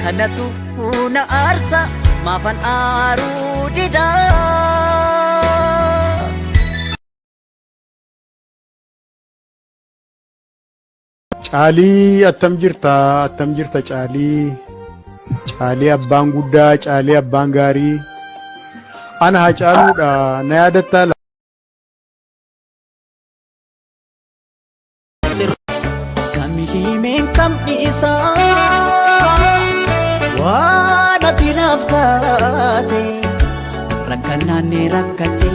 Kanatu na aarsa maafan aaruu dida. Caalii attam jirta, attam jirta Caalii? Caalii abbaan guddaa, Caalii abbaan gaarii. Ana Hacaaluudha, na yaadattaa? Kam himeen kam dhiisaa waan ati naaf taate, rakkannaan ni rakkate,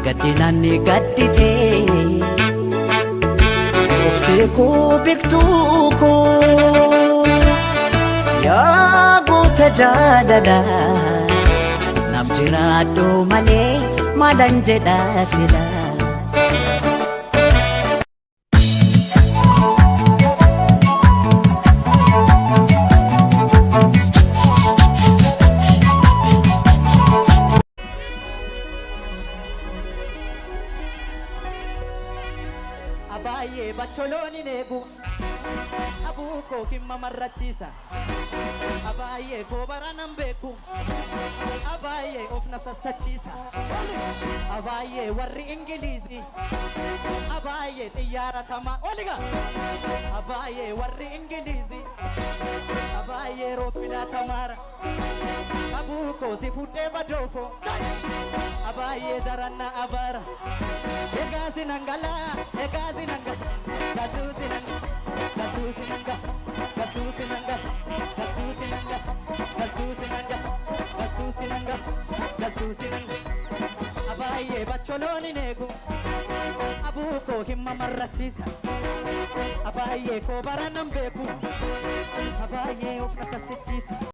gaddinaan ni gaddite, obsee koo, beektuu koo, yaa goota jaalala, naaf jiraadhu malee maalan jedha sila. Abaayyee bacholoon hin eegu, abuu koo himma marrachiisa. Abaayyee koo bara nan beeku, abaayyee of na sassachiisa. Abaayyee warri Ingiliizii, abaayyee xiyyaara tamaa oliga. Abaayyee warri Ingiliizii, abaayyee roobbinaa tamaara. Abuu koo si fuudhee badoofo, abaayyee jaranna abaara. Egaa sinangala, egaa sinanga, galtuu sinanga, galtuu sinanga, galtuu sinanga, galtuu sinanga, galtuu sinanga, galtuu sinanga, galtuu sinanga. Abaayyee bacholoon hin eegu, abuu koo himma marrachiisa. Abaayyee koo bara nan beeku, abaayyee of na sassichiisa.